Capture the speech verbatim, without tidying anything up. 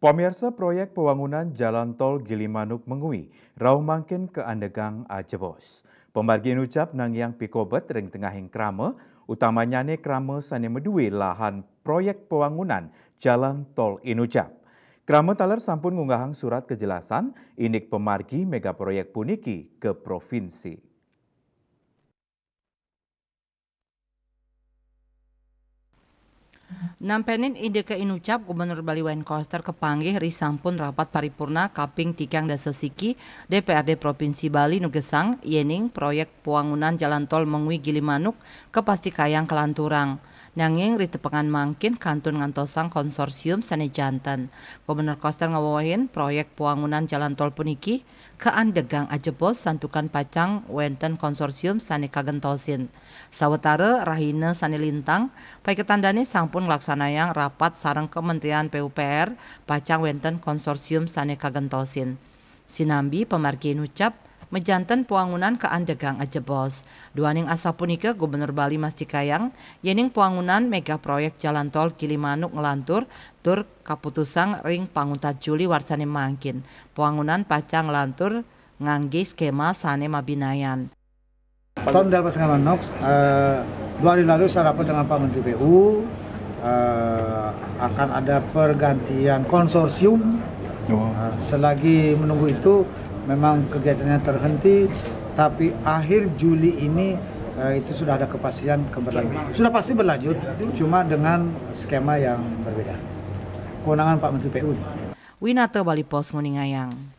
Pamirsa, proyek pawangunan jalan tol Gilimanuk Mengwi rauh mangkin kaandegang ajebos. Pamargi inucap nangiang pikobet ring tengahing krama, utamanyane krama sane madue lahan proyek pawangunan jalan tol inucap. Krama taler sampun ngunggahang surat kejelasan indik pamargi mega proyek puniki ka provinsi. Nampenin indike inucap, Gubernur Bali Wayne Koster kapanggih ri sampun rapat paripurna kaping tigang dasa siki D P R D Provinsi Bali nugesang yening proyek pawangunan jalan tol Mengwi Gilimanuk kapastikayang kalanturang. Nanging ri tepengan mangkin kantun ngantosang konsorsium sane janten. Gubernur Koster ngawewehin proyek pawangunan jalan tol puniki kaandegang ajebos santukan pacang wenten konsorsium sane kagentosin. Sawatara rahina sane lintang, paiketan dane sampun nglaksanayang rapat sareng Kementerian P U P R pacang wenten konsorsium sane kagentosin. Sinambi pamargi inucap, majanten pawangunan kaandegang ajebos. Duaning asapunika, Gubernur Bali mastikayang yening pawangunan mega proyek jalan tol Gilimanuk nglantur tur kaputusang ring panguntat Juli warsane mangkin. Pawangunan pacang nglantur ngangge skema sane mabinayan. Tahun dalam pasangan Manox, eh, dua hari lalu saya rapat dengan Pak Menteri P U, eh, akan ada pergantian konsorsium. Oh. Eh, selagi menunggu itu, memang kegiatannya terhenti, tapi akhir Juli ini, eh, itu sudah ada kepastian keberlanjutan. Sudah pasti berlanjut, cuma dengan skema yang berbeda. Kewenangan Pak Menteri P U. Winata Bali Post nguningayang.